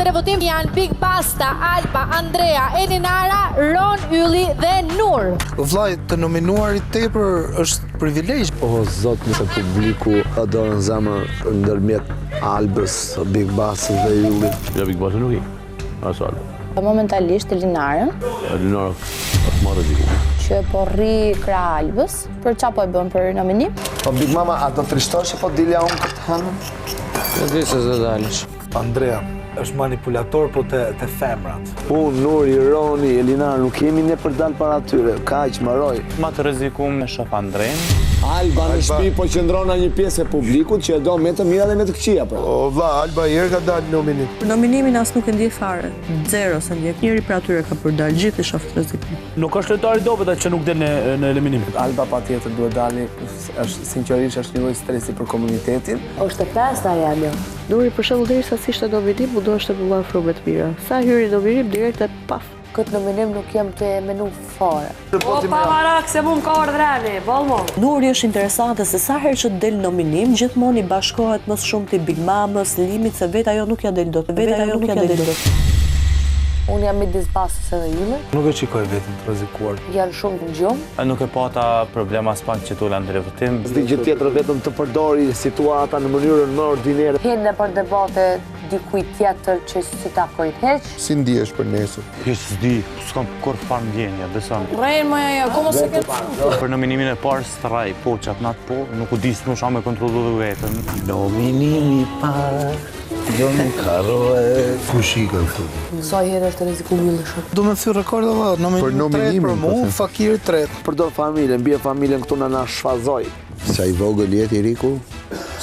televotim janë Big Basta, Alba, Andrea, Elinara, Ron, Ylli dhe Nur. O vllai, të nominuarit tepër është privilegj. O zot nëse publiku ka dorën në zemër ndërmjet Albës, Big Bastës dhe Yllit. Ja Big Basta nuk i. As Alba. Momentalisht Elinarën. Elinara është ma rreziku. Që po rri krah Albës, për ça po e bën për nominim? Po Big Mama, a do trishtohesh po dilja unë këtë hënë? E di se s'do dalësh. Andrea është manipulator po te te femrat. Unë, Nuri, Roni, Elinara nuk jemi ne për dal para tyre. Kaq, mbaroi. Ma të rrezikum e shoh Andrenë. Alba në shtëpi po qëndron një pjesë e publikut që e do me të mira dhe me të këqija pra. O vlla, Alba i herë ka dalë nominim. Për nominimin as nuk e ndjej fare. Zero s'e ndjej. Njëri prej atyre ka për dalë, gjithë i shoh të rrezikum. Nuk është lojtar i dobët ai që nuk del në në eliminim. Alba patjetër duhet dali, është sinqerisht është një lloj stresi për komunitetin. Është e pesta jam jo. Nuri për shembull derisa s'ishte nominim mundoheshte me u afru me të mira. Sa hyri nominim direkt e paf. Këtë nominim nuk jam tu e menu fare. O pa marak se mu m'ka ardhë reni, boll mo. Nuri është interesante se sa herë që del nominim gjithmonë i bashkohet më së shumti Big Mamës, Limit se vetë ajo nuk ja del dot, vetë ajo nuk ja del dot. Unë jam midis Bastës edhe Yllit. Nuk e shikoj veten të rrezikuar. Janë shumë në gjumë. Nuk e pata problem aspak që t'ula në televotim. S'di gjë tjetër vetëm të përdori situata në mënyrën më ordinere. Hin nëpër debate dikujt tjetër që s'i takojnë hiç. Si ndihesh për nesër? Hiç s'di, s'kam kurrfarë ndjenje, beson. Rren moj ajo, ku mos e ke Për nominimin e parë s'rrej, po qat natë po, nuk u di s'musha me kontrollu dhe veten. Nominimi i parë. Jo nuk harrohet. Kush ikën këtu? Sa herë është rreziku Ylli shumë. Do me thy rekord valla, nominimi i tretë për po mu, fakiri i tretë. Përdor familjen, bie familjen këtu na na shfazoj. Sa i vogël je ti Riku,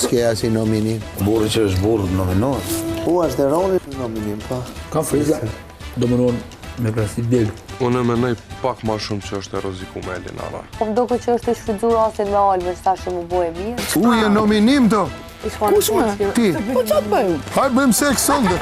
s'ke asnjë nominim. Burri që është burrë nominohet. U është dhe Roni në nominim, po. Kam frikë se do më me krasit del. Unë mendoj pak ma shumë që është e rrezikume Elinara. Po më duket që është e shfrytëzu rastin me Albën, që tash m'u bo e mirë. U je nominim do. Kush më? Ti. Po ça të bëj unë? Hajde bëjmë seks sonde.